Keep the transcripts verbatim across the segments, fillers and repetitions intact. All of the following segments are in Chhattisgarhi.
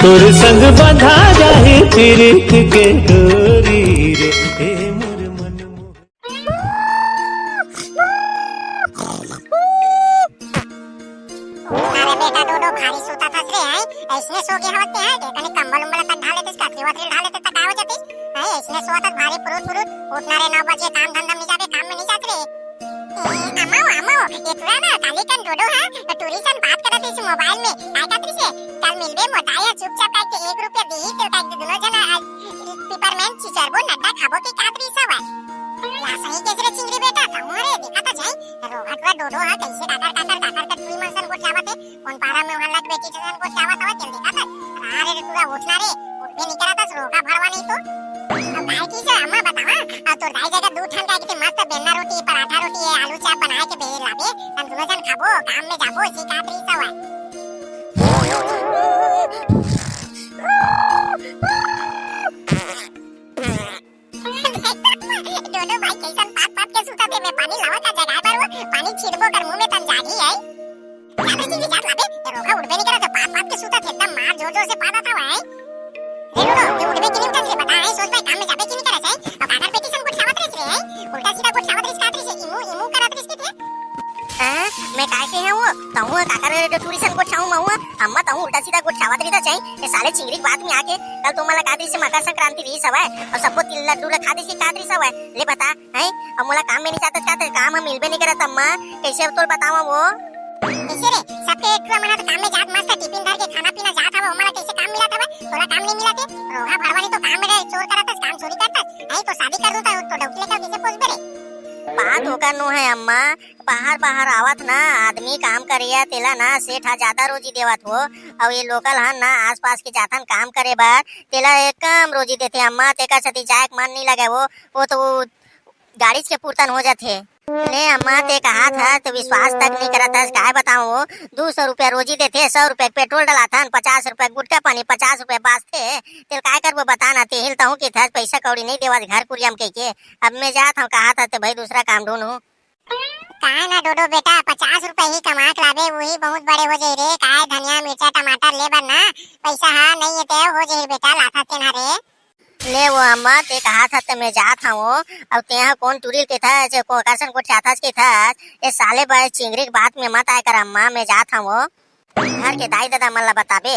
तोर संग बंधा जाही प्रीत के डोरी रे, ए मोर मन मोहन। अरे बेटा डोडो, भारी सूता थस रे, हैं? ऐसने सो के हवत ते, हैं? ते कने कंबल उम्बल तक ढाले ते, कथरी वथरी ढाले ते, तक आवे जाते, हैं? ऐसने सोवत भारी पुरुत पुरुत। उठना रे, नौ बजे काम धंधा में जाबे, काम में नहीं जात रे। ए, अम्मा, अम्मा, ये तुरा ना, काली कन डोडो है, टूरी सन बात करत इस मोबाइल में, काय करत से? कल मिलबे मोटाया चुपचाप करके एक रुपया दे ही, तो करके दोनों जना आज पिपरमेंट चिचरबो, नड्डा खाबो के कात रही सब है। या सही कैसे रे चिंगरी बेटा, तमो रे, देखा था जाई, रोहत वा डोडो है, कैसे काकर, काकर, काकर के टूरी मन सन गोठियावत है, कौन पारा में वहाँ लग बेटी सन गोठियावत हवा, चल देखा था। अरे रे, तुरा उठना रे, उठबे नहीं करा था, रोका भरवा नहीं तो। अब काय की से अम्मा बतावा, अब तोर दाई जगह दू ठन काय की मस्त बेलना रोटी, पराठा रोटी है, आलू चाप बनाए के दे लाबे, हम दोनों जन खाबो, काम में जाबो, सिखात रही सवा। डोडो भाई कैसन पात पात के सुता थे, मैं पानी लावा का जगाए बर वो, पानी छिड़बो कर मुंह में तन जागी है। जाबे जी जात लाबे, ये रोगा उठबे नहीं करा, तो पात पात के सुता थे, एकदम मार जोर जोर से पादा था वह। रे डोडो, ये उठबे कि नहीं उठा थे, बता है, सोच भाई काम में जाबे कि नहीं करा है, और काकर बेटी सन गोठियावत रहिस रे, हैं? उल्टा सीधा गोठियावत रहिस, कात रहिस, इमू, इमू करत रहिस के थे। हाँ, मैं काय के हूँ? तहूँ काकर टूरी सन गोठियाऊँ मैं हूँ? अम्मा तहूँ उल्टा सीधा गोठियावत रहिता चाही। ये साले चिंगरी के बात में आके, कल तो मला कात रहिस मकर संक्रांति रहिस हवय, और सबको तिल लड्डू ला खा देसी कात रहिस हवय। ले बता, हैं? अब मोला काम में नहीं जाता, जाता काम हम मिलबे नहीं करत अम्मा, कैसे अब तोल बतावा वो? कैसे रे? सबके एक ठो मना तो काम में जात मस्त टिफिन धर के खाना पीना जात हवा, ओमन ला कैसे काम मिलत हवा? तोला काम नहीं मिलत हे? रोहा भरवानी तो काम में रहे, चोर करत हस, काम चोरी करत हस। नहीं तो शादी कर दूं तो, तो डौकी लेकर कैसे पोसबे रे? बात ओकर नो है अम्मा, बाहर बाहर आवत ना आदमी काम करिया, तेला ना सेठ हा ज्यादा रोजी देवत हो, अउ ये लोकल हन ना आसपास के जाथन काम करे बर, तेला एक कम रोजी देथे अम्मा, तेकर सेती जाए के मन नहीं लगे वो, वो तो गाड़ीच के पुरतन हो जाथे। ले अम्मा, ते कहात हस, ते विश्वास तक नहीं करत हस, काय बताऊं वो? दू सौ रुपया रोजी देथे, सौ रुपया पेट्रोल डलाथन, पचास रुपया गुटखा पानी, पचास रुपया बांचथे, तेल काय करबो बता ना, तेहिल तहूं के थस, पैसा कौड़ी नहीं देवत घर कुरिया म कहिके। अब मैं जात हूं, कहात हस ते भाई दूसरा काम ढूंढूं। काय ना डोडो बेटा, पचास रुपया ही कमा के लाबे, वही बहुत बड़े हो जाई रे। काय धनिया, मिर्चा, टमाटर ले बर ना पैसा हा नहीं हे, ते हो जाई बेटा, लाथा तेन हा रे। ले वो अम्मा, ते कहात हस ते मैं जात हूं, अउ तेहा कौन टूरी के थस, को करसन गोठियाथस के थस, ये साले भाई चिंगरी के बात में मत आय कर अम्मा, मैं जात हूं। घर के दाई ददा मन ला बताबे,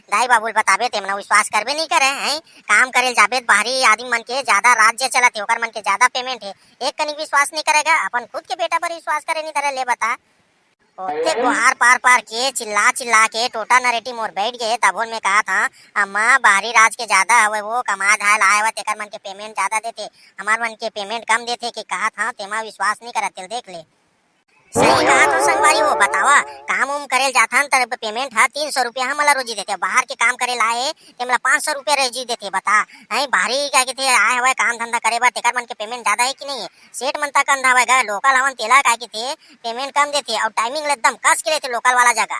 दाई बाबू ला बताबे, ते मन विश्वास करबे नहीं करे, हैं? काम करे ल जाबे त बाहरी आदमी मन के ज्यादा राज जे चलत हे, ओकर मन के ज्यादा पेमेंट हे, एक कनिक विश्वास नहीं करेगा, अपन खुद के बेटा पर विश्वास करे नहीं धरे, ले बता। ओते कोहार पार पार के चिल्ला चिल्ला के टोटा नरेटी मोर बैठ गए, तभोन में कहा था, अम्मा बाहरी राज के ज्यादा हवे, वो कमा धाय लाए हवे, तेकर मन के पेमेंट ज्यादा देथे, हमार मन के पेमेंट कम देथे के कहा था, तेमा विश्वास नहीं करत, तेल देख ले। सही कहा तो संगवारी हो, बतावा, काम उम करे ल जाथन त पेमेंट हा तीन सौ रुपया हमला रोजी देथे, बाहर के काम करे लाए ते मला पाँच सौ रुपया रोजी देथे, बता, हैं, बाहरी का के थे आए हवे काम धंधा करे बर, तेकर मन के पेमेंट ज्यादा है कि नहीं है? सेठ मन तक अंधा हवे गा, लोकल हवन तेला का के थे पेमेंट कम देथे, और टाइमिंग ल एकदम कस के लेथे लोकल वाला जगह।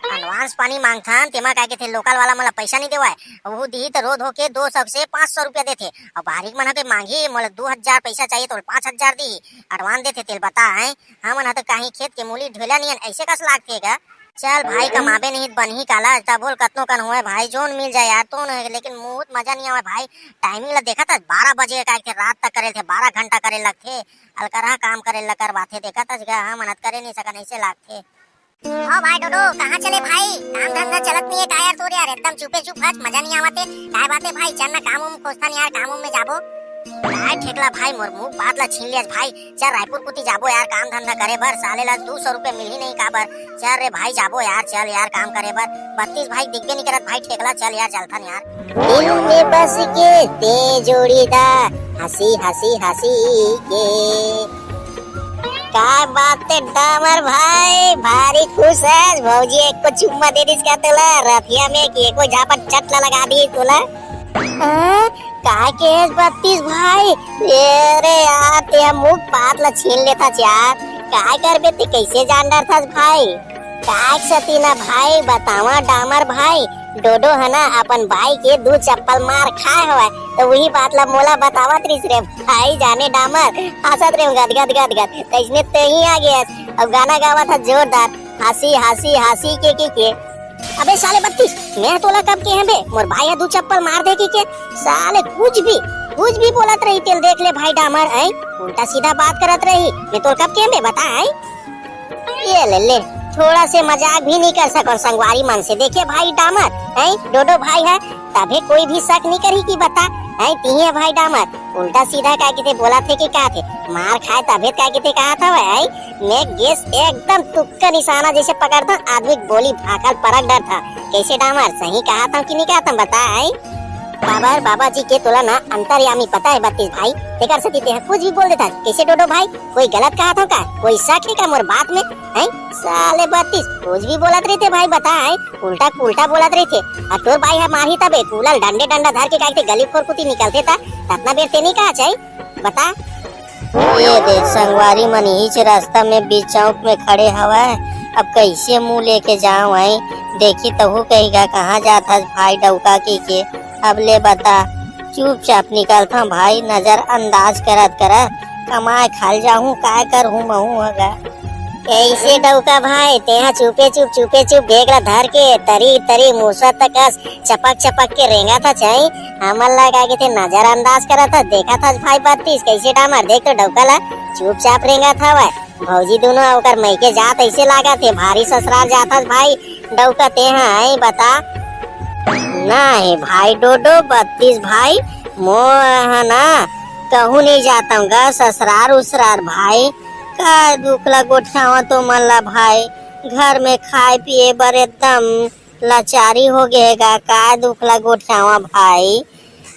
एडवांस पानी मांगथन, तेमा काय कथे, लोकल वाला मोला पैसा नहीं देवय, वहू दिही त रो धो के दो सौ से पाँच सौ रुपया देथे, अउ बाहरी मन ह तो मांगही, मोला दो हजार पैसा चाहिए, तो पाँच हजार दिही, एडवांस देथे, तेल बता है। हमन ह तो काही खेत के मूली ढोला नियन ऐसे कस लागथे गा। चल भाई, कमाबे नहीं त बनही काला, तब बोल कतनो कन होए भाई, जोन मिल जाए यार, तो न, लेकिन मुहूर्त मजा नहीं आवे भाई। टाइमिंग ला देखा था, बारह बजे का के रात तक करे थे, बारह घंटा करे लगथे, अलकरहा काम करे ल करवाथे, देखा था गा, हमन ह त करे नहीं सकन, ऐसे लागथे। हाँ भाई डोडो, कहाँ चले भाई? काम धंधा चलत नहीं है का यार तोर यार? एकदम चुपे चुप हस, मजा नहीं आवत है। काय बात है भाई? चल ना काम उम खोजथन यार, काम उम में जाबो। काय ठेकला भाई, मोर मुंह बात ला छीन लियस भाई। चल रायपुर कुती जाबो यार, काम धंधा करे बर। साले ला दू सौ रुपया मिलही नहीं काबर। चल रे भाई जाबो यार, चल यार काम करे बर। बत्तीस भाई दिखबे नहीं करत भाई ठेकला, चल यार चलथन यार। दिल में बस के ते जोड़ीदार, हंसी हंसी हंसी के। का बात है डामर भाई, भारी खुश है भौजी, एको चुम्मा दे दिस का तोला रथिया में कि एको झापट चट ला लगा दी तोला। हाँ? काय के बत्तीस भाई? अरे यार, ते मुख बात ला छीन लेथस यार, काय करबे ते, कैसे जान डरथस भाई? काय सती ना भाई, बतावा डामर भाई, डोडो ह ना अपन बाई के दू चप्पल मार खाए हवय, तो वही बात ला मोला बतावत रिस रे भाई, जाने डामर, हंसत रे गद गद गद गद, तैसने ते ही आ गयस, अब गाना गावत ह जोरदार, हंसी हंसी हंसी के के के। अबे साले बत्तीस, मैं तोला कब के हंव बे, मोर भाई ह दू चप्पल मार दे कहिके। साले कुछ भी, कुछ भी बोलत रही तेला, देख ले भाई डामर, ऐ उल्टा सीधा बात करत रही। मैं तोला कब के हंव बे, बता, ऐ? ये ले ले, थोड़ा से मजाक भी नहीं कर सको संगवारी मन से। देखे भाई डामर, ऐ डोडो भाई ह, तभे कोई भी शक नहीं करही कि बता, ऐ तिही ह भाई डामर, उल्टा सीधा का कहिथे बोलत हे कि का थे, मार खाए तभे का कहिथे कहा था, ऐ मैं गेस एकदम तुक्का निशाना जैसे पकड़ता, आदमी के बोली भाखल परख डरता। कैसे डामर, सही कहा था कि नहीं कहा था, बता, ऐ? बाबर, बाबा जी के तोला ना अंतर्यामी पता है बत्तीस भाई, तेकर सेती तेहा कुछ भी बोल देता। कैसे डोडो भाई, कोई गलत कहा था का? कोई शक है का मोर बात में? हैं? साले बत्तीस, कुछ भी बोलत रहिथे भाई, बता, हैं? उल्टा उल्टा बोलत रहिथे। अउ तोर भाई ह मारही तबे, कुलल डंडे डंडा धर के का कहिथे गली खोर कुती निकलथे त, ततना बेर ते नहीं कहा चाही, बता। ये देख संगवारी मन, इहीच रास्ता में बीच चौक में खड़े हवय। अब कैसे मुंह लेके जाऊं, हैं? देखी तहू कहिगा कहाँ जात हस भाई डौका कहिके। अब ले बता, चुपचाप निकलथंव भाई, नजरअंदाज करत करत कमाए खाल जाहूं, काय करहूं महूं हगा। कैसे डौका भाई, तेहा चुपे चुप, चुपे चुप बेग ला धर के तरी तरी मूसर तक अस चपक चपक के रेंगत हस, हैं? हमन ला का कहिथे नजरअंदाज करत हस, देखत हस भाई बत्तीस, कैसे डामर, देख तो डौका ला चुपचाप रेंगत हवय। भौजी दुनो ओकर मइके जात अइसे लागत हे, भारी ससुरार जात हस भाई डौका तेहा, हैं बता। ना हे भाई डोडो बत्तीस भाई, मोहा ना कहूं नहीं जाता हूँ गा ससुरार उसरार भाई। का दुख ला गोठियावा तो मन ला भाई, घर में खाए पिए बर एकदम लाचारी हो गे हे गा, का दुख ला गोठियावा भाई,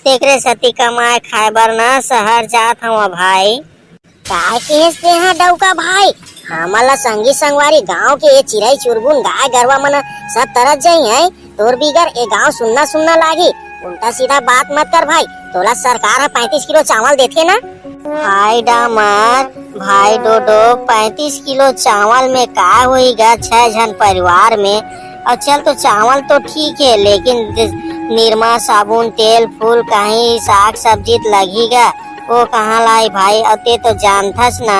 तेकरे सेती कमाए खाए बर ना शहर जात हवा भाई। काय केहेस तेहा डौका भाई, हमन ला संगी संगवारी गांव के ये चिरई चुरगुन गाय गरवा मन सब तरस जाही हैं, तोर बिगर ए गांव सुन्ना सुन्ना लागी। उल्टा सीधा बात मत कर भाई, तोला सरकार ह पैंतीस किलो चावल देथे ना। भाई डामर, भाई डोडो, पैंतीस किलो चावल में का होही गा छह झन परिवार में? और चल तो चावल तो ठीक है, लेकिन निरमा, साबुन, तेल, फूल, कहीं साग सब्जी त लगही गा, वो कहाँ लाई भाई? और ते तो जानथस ना,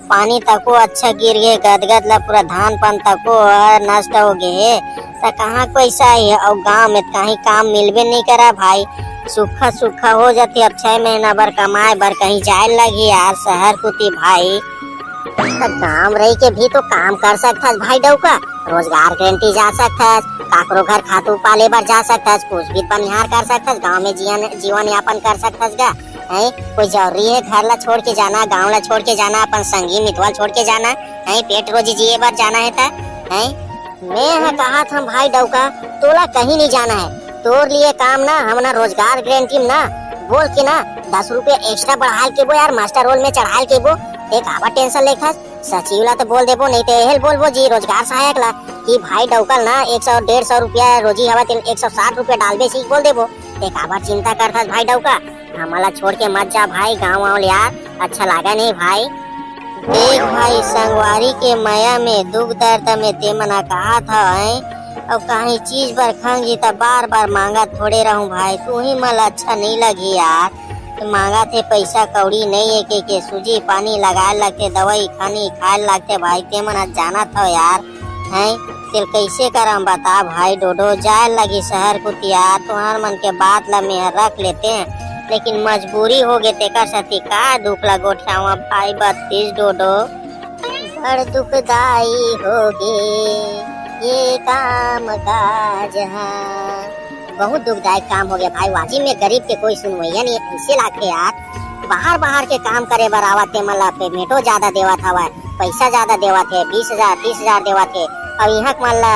पानी तको अच्छा गिर गे, गदगद ला पूरा धान पान तको ह नष्ट हो गे हे, त कहाँ पैसा ही? और गांव में त कहीं काम मिलबे नहीं करा भाई, सुखा सुखा हो जाती। अब छह महीना बर कमाए बर कहीं जाए लगी यार शहर कुती भाई। त गांव रही के भी तो काम कर सकथस भाई डौका, रोजगार गारंटी जा सकथस, काकरो घर खातू पाले बर जा सकथस, कुछ भी बनिहार कर सकथस, गांव में जियन जीवन यापन कर सकथस गा। हैं, कोई जरूरी है घर ला छोड़ के जाना, गांव ला छोड़ के जाना, अपन संगी मितवा ल छोड़ के जाना? हैं, पेट रोजी जिए बर जाना है त? हैं, मैं ह कहा था भाई डौका, तोला कहीं नहीं जाना है, तोर लिए काम ना हम ना रोजगार गारंटी में ना बोल के ना दस रुपया एक्स्ट्रा बढ़ाल के बो यार, मास्टर रोल में चढ़ाल के बो। ते काबर टेंशन लेथस? सचिव ला तो बोल देबो, नहीं तो एहल बोलबो जी रोजगार सहायक ला कि भाई डौका ल ना एक सौ डेढ़ सौ रुपया रोजी हवा, तेन एक सौ साठ रुपया डालबे सीख बोल देबो। ते काबर चिंता करथस भाई डौका? हमन ला छोड़ के मत जा भाई, गाँव वाँव ले यार, अच्छा लागे नहीं भाई। देख भाई, संगवारी के मया में, दुख दर्द में ते मन ह कहात हवय, अउ कहीं चीज बर खंग जी त बार बार मांगत थोड़े रहूं भाई, तू ही मन ला अच्छा नहीं लगही यार। ते मांगत हे पैसा कौड़ी नहीं है के, के सूजी पानी लगाए लगथे, दवाई खानी खाए लगथे भाई, ते मन ह जानत हव यार। हैं, तेल कैसे करम बता भाई डोडो, जाए लगी शहर कुतिया, तुहर मन के बात ला मेहर रख लेते हैं, लेकिन मजबूरी हो गे तेकर सेती का दुख ला गोठियावा भाई बत्तीस डोडो। बड़ दुखदाई हो गे ये काम काज हा। बहुत दुखदायक काम हो गया भाई, वाजिब में गरीब के कोई सुनवैया नहीं, ऐसे लागथे यार। बाहर बाहर के काम करे बर आवत ते मन ला पेमेंटो ज्यादा देवत हवय, पैसा ज्यादा देवत हे, बीस हजार तीस हजार देवत हे। और इहाँ के मन ला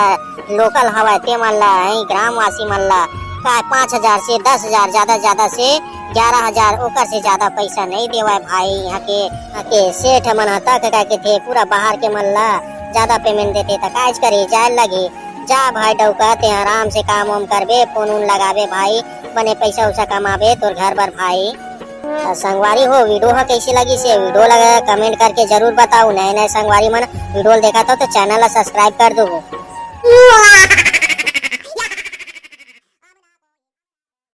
लोकल हवय ते मन ला, यहीं ग्रामवासी मन ला का पाँच हजार से दस हजार, ज्यादा ज्यादा से ग्यारह हजार, ओकर से ज्यादा पैसा नहीं देवय भाई। यहाँ के, यहाँ के सेठ मन ह तक का कथे पूरा बाहर के मन ला ज्यादा पेमेंट देथे त काज करे जाए लगे। जा भाई डौका, ते आराम से काम वाम करबे, फोन उन लगाबे भाई, बने पैसा उसा कमाबे तोर घर बर भाई। त संगवारी हो, वीडियो ह कैसे लगिस हे, वीडियो लगा कमेंट करके जरूर बताओ। नए नए संगवारी मन वीडियो देखत हो तो चैनल ला सब्सक्राइब कर दो।